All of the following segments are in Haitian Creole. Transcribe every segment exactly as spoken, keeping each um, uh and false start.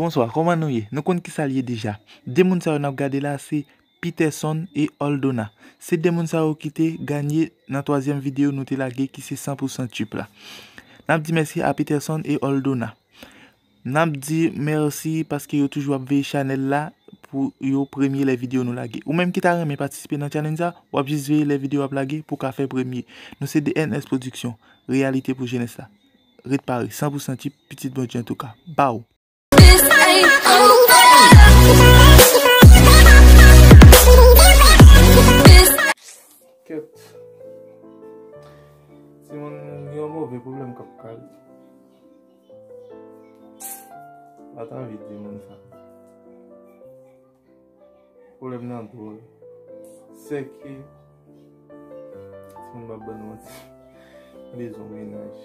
Bonswa, kòman nou ye? Nou konn kisa l ye deja. De moun sa yo n ap gade la se Peterson e Aldona. Se de moun sa yo ki te ganye nan twazyèm videyo nou te lage ki se san pou san tip la. N ap di mèsi a Peterson e Aldona. N ap di mèsi paske yo toujou ap veye chanèl la pou yo premye lè videyo nou lage. Ou menm ki ta renmen patisipe nan challenge sa, w ap jis veye lè videyo ap lage pou w ka fè premye. Nou se D N S Production, reyalite pou jenès la. Ret pare, san pou san tip, pitit Bondye antouka. Baw! Kèt. Timoun, gen yon move pwoblèm k ap kale. Pa t anvi di moun sa. Pwoblèm nan dwòl. Sèke, timoun, m ap ban nou manti, m bezwen yon mennaj.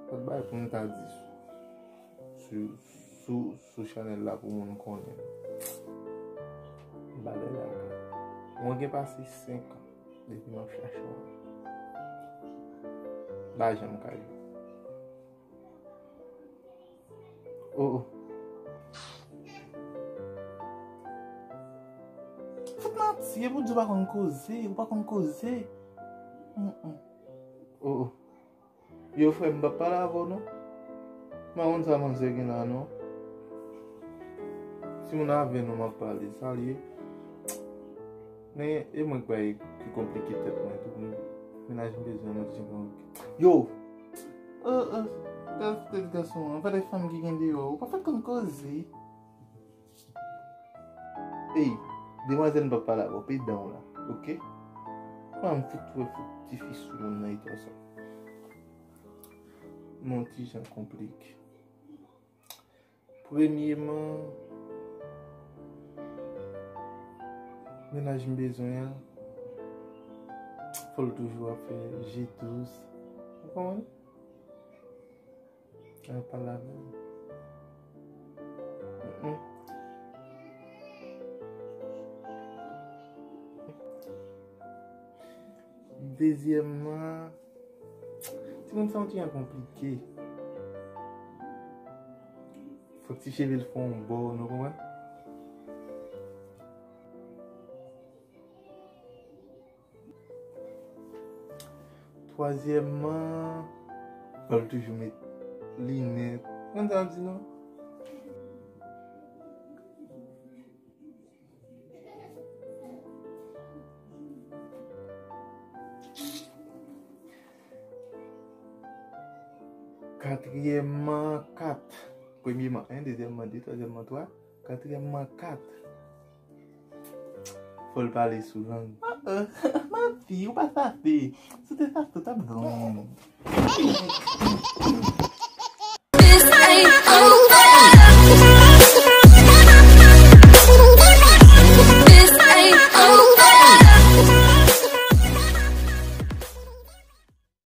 Pa t bagay pou m ta di sou, sou, sou, sou chanèl la pou moun konnen. M pa lè la. Mwen gen pase senk an depi m ap chache yon. M pa janm ka jwenn. Oh, oh. Fout manti, e pou di w pa konn koze, ou pa konn koze. Mm, mm. Oh, oh. Yo, frè m, m p ap pale avè w non. M pa konn sa manzè gen la non. Si moun avè nou m ap pale, sa l ye. Men e mwen k bay ki konplike tèt mwen tou. Mennaj m bezwen mwen ti konplike. Yo! Oh, oh, gad tèt gason an, pa de fanm ki gen deyò, ou pa fèk konn koze. Ey, demwazèl m p ap pale avè w, pe dan w la, oke? Pa m fout wè fout tifi sou moun nan etò sa. Mon ti jan konplike. Premyeman, mennaj m bezwen an, fò l toujou ap fè je dous. Ou konprann? An pale avè m. Mm-mm. Dezyèmman, timoun sa yon ti jan konplike. Fòk ti cheve l fè yon bò, nou konprann? Twazyèmman, fò l toujou met linèt. Konn sa m di non? Katriyèmman, kat. Premyeman en, dezyèmman de, twazyèmman twa, katriyèmman kat. Fò l pale sou lang. Ah, ah, manti, ou pa safe. Si w te safe, w t ap jwenn.